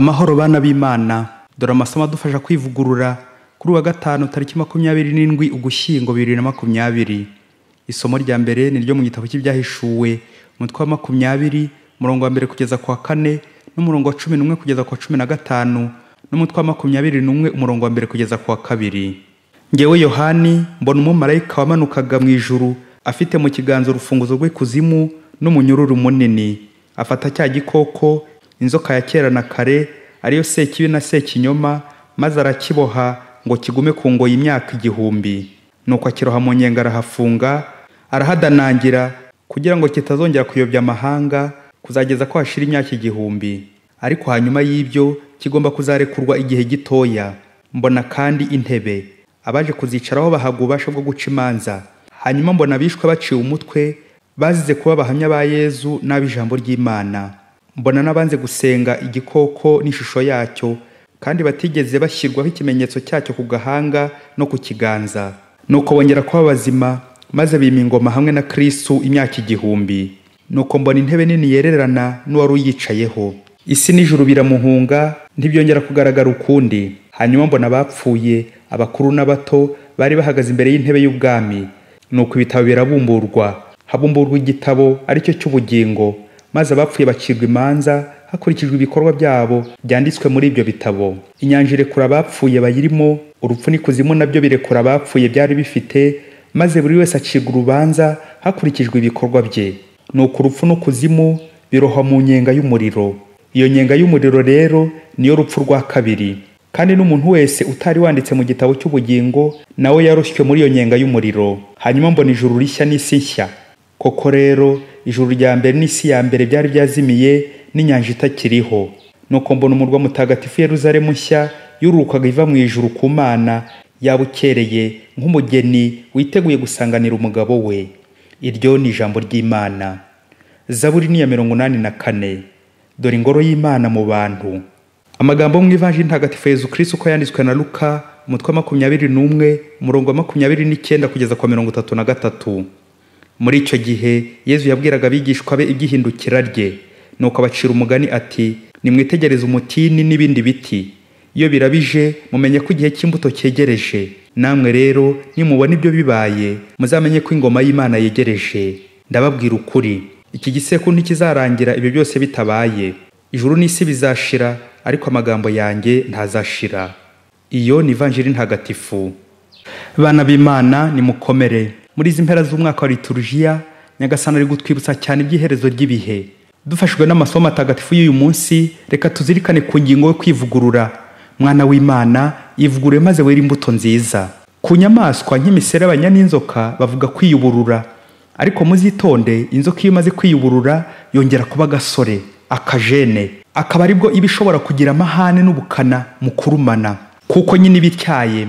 Amahoro bana b'Imana, dore amasomo adufasha kwivugurura kuri wa gatanu tariki 27 Ugushyingo 2020. Isomo rya mbere ni ryo mu gitabo cy'Ibyahishuwe, umutwe wa 20, umurongo wa mbere kugeza kwa 4, n'umurongo wa 11 kugeza kwa 15, n'umutwe wa 21 umurongo wa mbere kugeza kwa 2. Ngewe Yohani mbona umumarayika wamanukaga mu ijuru afite mu kiganza urufunguzo rw'ikuzimu n'umunyururu munini, afata cya gikoko, inzoka ya kera na kare, ariyo Sekibi na Sekinyoma, maze arakiboha ngo kigume ku ngoyi imyaka 1000. Nuko akiroha mu nyenga arahafunga, arahadanangira kugira ngo kitazongera kuyobya amahanga kuzageza ko hashira imyaka 1000. Ariko hanyuma y'ibyo kigomba kuzarekurwa igihe gitoya. Mbona kandi intebe, abaje kuzicaraho bahabwa ububasha bwo guca imanza. Hanyuma mbona abishwe baciwe umutwe bazize kuba abahamya ba Yezu n'ab'ijambo ry'Imana. Mbona n'abanze gusenga igikoko n'ishusho yacyo, kandi batigeze bashyirwaho ikimenyetso cyacyo ku gahanga no ku kiganza. Nuko bongera kuba bazima, maze bima ingoma hamwe na Kristu imyaka 1000. Nuko mbona intebe nini yererana n'uwari uyicayeho. Isi n'ijuru biramuhunga, ntibyongera kugaragara ukundi. Hanyuma mbona abapfuye, abakuru n'abato, bari bahagaze imbere y'intebe y'ubwami. Nuko ibitabo birabumburwa, habumburwa igitabo aricyo cy'ubugingo, maze abapfuye bacirwa imanza hakurikijwe ibikorwa byabo byanditswe muri ibyo bitabo. Inyanja irekura abapfuye bayirimo, urupfu n'ikuzimu nabyo birekura abapfuye byari bifite, maze buri wese acirwa urubanza hakurikijwe ibikorwa bye. Nuko urupfu n'ukuzimu birohwa mu nyenga y'umuriro. Iyo nyenga y'umuriro rero niyo rupfu rwa kabiri. Kandi n'umuntu wese utari wanditse mu gitabo cy'ubugingo nawe yaroshywe muri iyo nyenga y'umuriro. Hanyuma mbona ijuru rishya n'isi nshya. Koko rero ijuru rya mbere n'isi ya mbere byari byazimiye, n'inyanja itakiriho. Nuko mbona umurwa mutagatifu Yeruzalemu nshya yururukaga iva mu ijuru ku Mana, yabukereye nk'umugeni witeguye gusanganira umugabo we. Iryo ni ijambo ry'Imana. Zaburi ni ya 84. Dore ingoro y'Imana mu bantu. Amagambo mu Ivanjiri Ntagatifu Yezu Kristu uko yanditswe na Luka, umutwe wa 21, umurongo wa 29 kugeza kwa 33. Muri icyo gihe Yezu yabwiraga abigishwa be iby'ihindukira rye. Nuko abacira umugani ati: nimwitegereze umutini n'ibindi biti. Iyo birabije mumenye ko igihe cy'imbuto cyegereje. Namwe rero nimubona ibyo bibaye, muzamenye ko ingoma y'Imana yegereje. Ndababwira ukuri, iki gisekuru ntikizarangira ibyo byose bitabaye. Ijuru n'isi bizashira, ariko amagambo yanjye ntazashira. Iyo ni Ivanjiri Ntagatifu. Bana b'Imana, nimukomere. Muri izi mpera z'umwaka wa liturujia, Nyagasani ari gutwibutsa cyane iby'iherezo ry'ibihe. Dufashijwe n'amasomo atagatifu y'uyu munsi, reka tuzirikane ku ngingo yo kwivugurura. Mwana w'Imana, ivugurure maze were imbuto nziza. Ku nyamaswa nk'imiserebanya n'inzoka bavuga kwiyuburura, ariko muzitonde, inzoka iyo imaze kwiyuburura yongera kuba agasore, akajene, akaba aribwo iba ishobora kugira amahane n'ubukana mu kurumana, kuko nyine iba ityaye.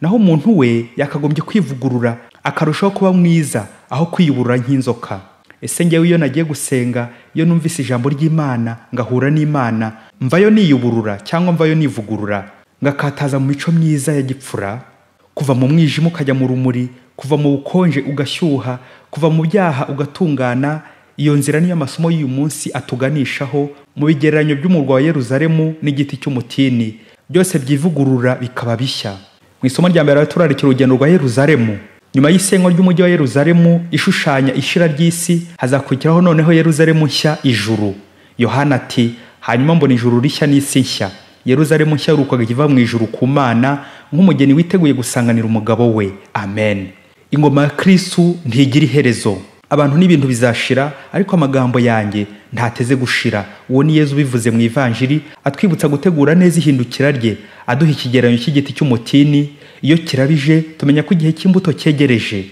Naho umuntu we yakagombye kwivugurura akarushaho kuba mwiza aho kwiyuburura nk'inzoka. Ese ngewe iyo nagiye gusenga, iyo numvise ijambo ry'Imana ngahura n'Imana, mvayo niyuburura cyangwa mvayo nivugurura, ngakataza mu mico myiza ya gipfura? Kuva mu mwijima ukajya mu rumuri, kuva mu bukonje ugashyuha, kuva mu byaha ugatungana. Iyo nzira niyo amasomo y'uyu munsi atuganishaho mu bigereranyo by'umurwa wa Yeruzalemu n'igiti cy'umutini, byose byivugurura bikaba bishya. Mu isomo rya mbere turarikira urugendo rwa Yeruzalemu. Nyuma y'isenywa ry'umujyi wa Yeruzalemu ishushanya ishira ry'isi, hazakurikiraho noneho Yeruzalemu nshya, ijuru. Yohana ati: hanyuma mbona ijuru rishya n'isi nshya. Yeruzalemu nshya yurukaga iva mu ijuru ku Mana, nk'umugeni witeguye gusanganira umugabo we. Amen. Ingoma ya Kristu ntigira iherezo. Abantu n'ibintu bizashira, ariko amagambo yanjye ntateze gushira. Uwo ni Yezu ubivuze mu Ivanjiri, atwibutsa gutegura neza ihindukira rye, aduha ikigereranyo cy'igiti cy'umutini. Iyo kirabije tumenya ko igihe cy'imbuto cyegereje.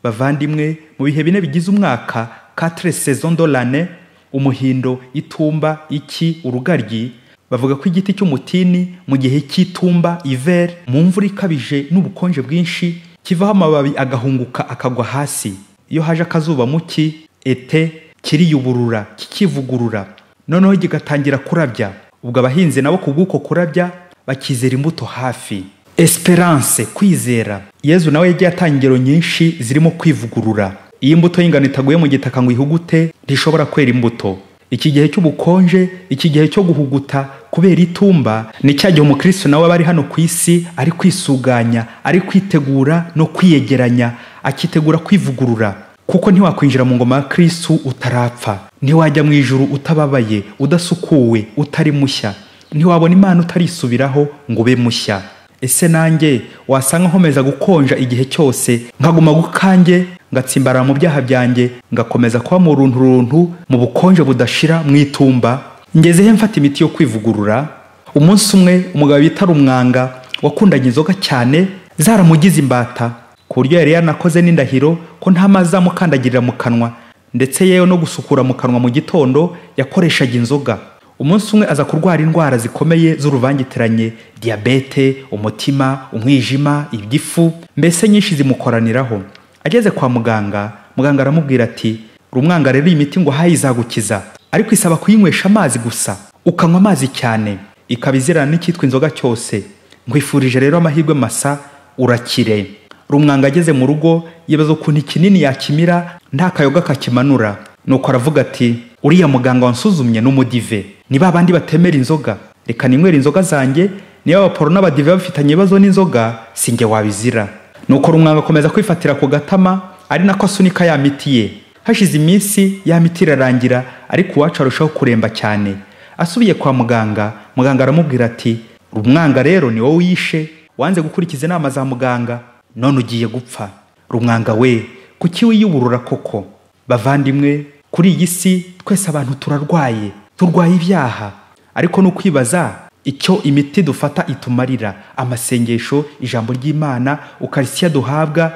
Bavandimwe, mu bihe bine bigize umwaka, 4 saisons de l'année, umuhindo, itumba, iki, urugaryi, bavuga ko igiti cy'umutini mu gihe cy'itumba, hiver, mu mvura ikabije n'ubukonje bwinshi, kivaho amababi agahunguka akagwa hasi. Iyo haje akazuba muki, ete, kiriyuburura, kikivugurura, noneho kigatangira kurabya. Ubwo abahinzi nabo kubw'uko kurabya bakizera imbuto hafi. Esperance, kwizera. Yezu nawe yagiye atanga ingero nyinshi zirimo kwivugurura. Iyo imbuto y'ingano itaguye mu gitaka ngo ihugute, ntishobora kwera imbuto. Iki gihe cy'ubukonje, iki gihe cyo guhuguta kubera itumba, ni cya gihe umukristo nawe aba ari hano ku isi ari kwisuganya, ari kwitegura no kwiyegeranya, akitegura kwivugurura. Kuko ntiwakwinjira mu ngoma ya Kristo utarapfa, ntiwajya mu ijuru utababaye, udasukuwe, utari mushya, ntiwabona Imana utarisubiraho ngo ube mushya. Ese nanjye wasanga nkomeza gukonja igihe cyose, nkaguma gukange, ngatsimbarara mu byaha byanjye, ngakomeza kuba mu runturuntu, mu bukonje budashira, mu itumba? Ngeze he mfata imiti yo kwivugurura? Umunsi umwe umugabo bita Rumwanga wakundanye inzoga cyane, zaramugize imbata, ku buryo yari yanakoze n'indahiro ko nta mazi azamukandagirira mu kanwa, ndetse yewe no gusukura mu kanwa mu gitondo yakoreshaga inzoga. Umunsi umwe aza kurwara indwara zikomeye z'uruvangitiranye, diyabete, umutima, umwijima, igifu, mbese nyinshi zimukoraniraho. Ageze kwa muganga, muganga aramubwira ati: "Rumwanga rero iyi miti ngo hayi izagukiza, ariko isaba kuyinywesha amazi gusa, ukanywa amazi cyane, ikaba izirana n'icyitwa inzoga cyose. Nkwifurije rero amahirwe masa, urakire." Rumwanga ageze mu rugo yibaza ukuntu ikinini yakimira nta kayoga kakimanura. Nuko aravuga ati: "Uriya muganga wansuzumye n'umudive, ni ba bandi batemera inzoga, reka ninywere inzoga zanjye, niba abaporo n'abadive bafitanye ibibazo n'inzoga sinjye wabizira." Nuko Rumwanga akomeza kwifatira ku gatama, ari nako asunika ya miti ye. Hashize iminsi ya miti irarangira, ariko uwacu arushaho kuremba cyane. Asubiye kwa muganga, muganga aramubwira ati: "Rumwanga rero ni wowe uyishe, wanze gukurikiza inama za muganga, none ugiye gupfa. Rumwanga we, kuki wiyuburura koko?" Bavandimwe, kuri iyi si twese abantu turarwaye, turwaye ibyaha, ariko ni ukwibaza icyo imiti dufata itumarira, amasengesho, ijambo ry'Imana, ukarisitiya duhabwa.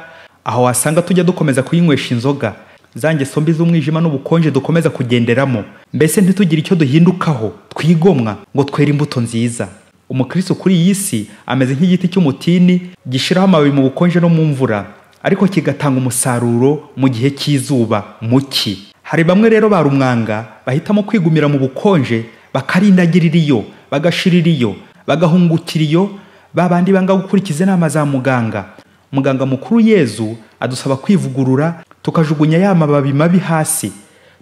Aho wasanga tujya dukomeza kuyinywesha inzoga, za ngeso mbi z'umwijima n'ubukonje dukomeza kugenderamo, mbese ntitugire icyo duhindukaho, twigomwa ngo twere imbuto nziza. Umukristo kuri iyi si ameze nk'igiti cy'umutini gishiraho amababi mu bukonje no mu mvura, ariko kigatanga umusaruro mu gihe cy'izuba mu cyi. Hari bamwe rero ba Rumwanga bahitamo kwigumira mu bukonje, bakarindagirira iyo, bagashirira iyo, bagahungukira iyo, ba bandi banga gukurikiza inama za muganga. Muganga mukuru Yezu adusaba kwivugurura, tukajugunya ya mababi mabi hasi,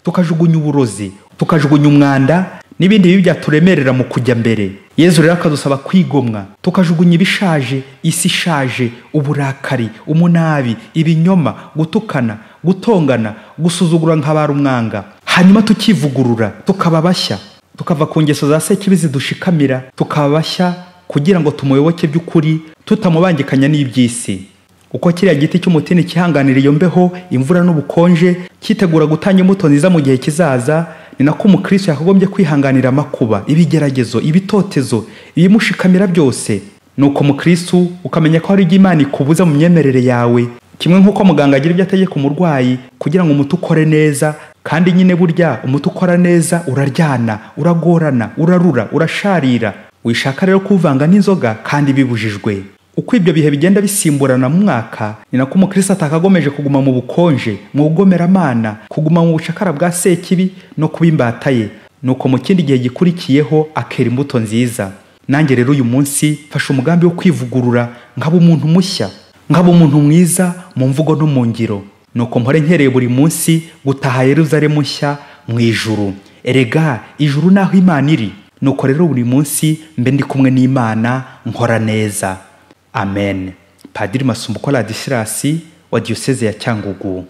tukajugunya uburozi, tukajugunya umwanda n'ibindi bibi byaturemerera mu kujya mbere. Yezu rero akadusaba kwigomwa, tukajugunya ibishaje, isi ishaje, uburakari, umunabi, ibinyoma, gutukana, gutongana, gusuzugura nka ba Rumwanga. Hanyuma tukivugurura, tukaba bashya, tukava ku ngeso za sekibi zidushikamira, tukaba bashya kugira ngo tumuyoboke by'ukuri, tutamubangikanya n'iby'isi. Uko kiriya giti cy'umutini kihanganira iyo mbeho, imvura n'ubukonje, cyitegura gutanga imbuto nziza mu gihe kizaza, ni nako umukristo yakagombye kwihanganira amakuba, ibigeragezo, ibitotezo, ibimushikamira byose. Nuko umukristo ukamenya ko hari ibyo Imana ikubuza mu myemerere yawe, kimwe nk'uko muganga agira ibyo ategeka umurwayi kugira ngo umuti ukore neza. Kandi nyine burya umuti ukora neza uraryana, uragorana, urarura, urasharira. Wishaka rero kuwuvanga n'inzoga kandi bibujijwe. Uko ibyo bihe bigenda bisimburana mu mwaka, ni nako umukristo atakagomeje kuguma mu bukonje, mu bugomeramana, kuguma mu bucakara bwa sekibi no kuba imbata ye. Nuko mu kindi gihe gikurikiyeho akera imbuto nziza. Nanjye rero uyu munsi mfashe umugambi wo kwivugurura, nkaba umuntu mushya, nkaba umuntu mwiza mu mvugo no mu ngiro. Nuko mpore nkereye buri munsi gutaha Yeruzalemu nshya mu ijuru. Erega ijuru naho Imana iri. Nuko rero buri munsi mbe ndi kumwe n'Imana nkora neza. Amen. Padiri Masumbuko Ladislas wa Diyoseze ya Cyangugu.